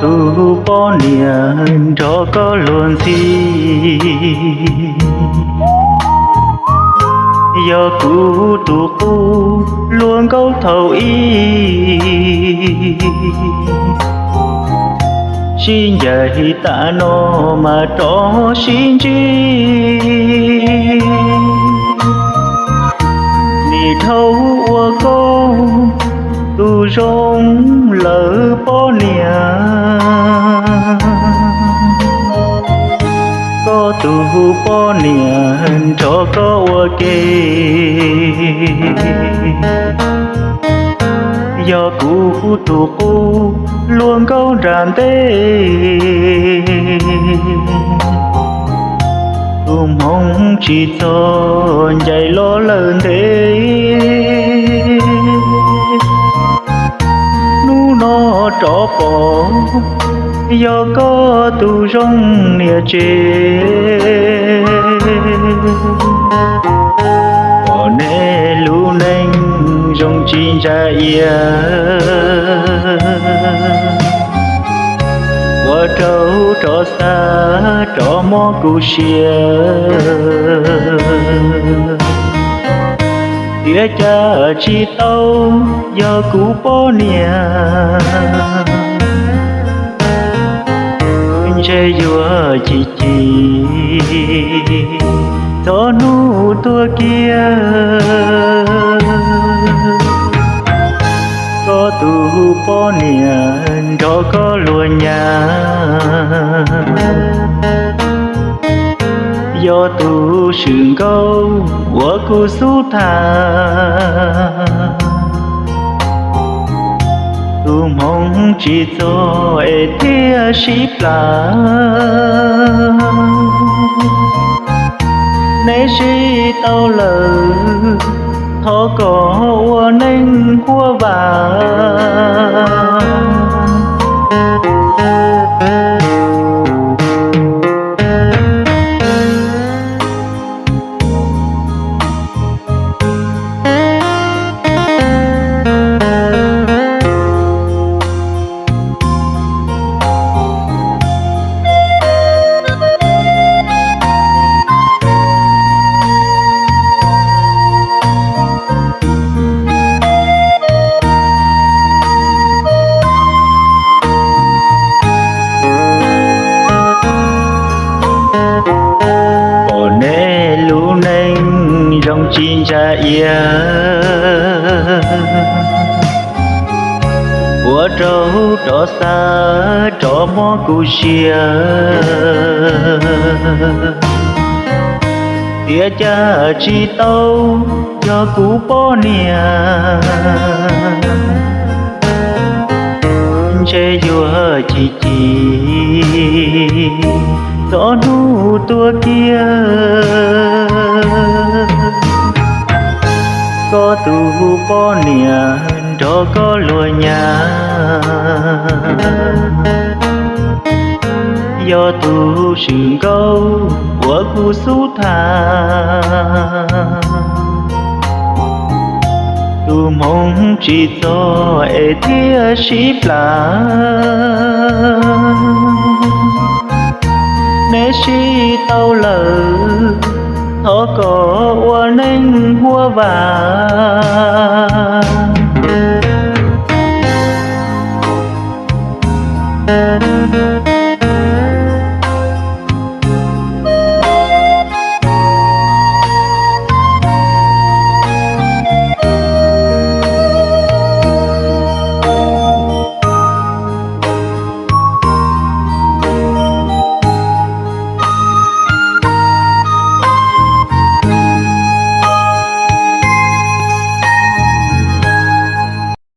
Tus poj niam nrog koj luag ntxhi, yog kuv tus qub luag nkauj thaum ub. Sib ncaim tas no mas rov sib ntsib. Nim dhau ua koj tus zoo lawm poj niam, koj tus poj niam nrog koj ua ke. Yog kuv tus qub luag nkauj nram ntej, tus hmoov tsis txog ncaim los lawm ntev. Hnub no rov pom yog koj tus zoo niam tsev. Pom nej lub neej zoo tsis ntsa ia, ua rau rov xav rov mob kuv sia. Tiam sis tsis tau yog kuv poj niam, ntshe yuav chim chim txog hnub tuag kiag. Koj tus poj niam nrog koj luag nyab, yog tus swm nkauj uas kuv xub tham. Tus hmoov tsis txog es thiaj sib plam. Neb sib tau lawm, thov kom ua neej huaj vam. Pom nej lub neej zoo tsis ntsa ia, ua rau rov xav rov mob kuv sia. Tiam sis tsis tau yog kuv poj niam, ntshe yuav chim chim txog hnub tuag kiag. Koj tus poj niam nrog koj luag nyab, yog tus swm nkauj uas kuv xub tham. Tus hmoov tsis txog es thiaj sib plam. Neb sib tau lawm, thov kom ua neej huaj vam.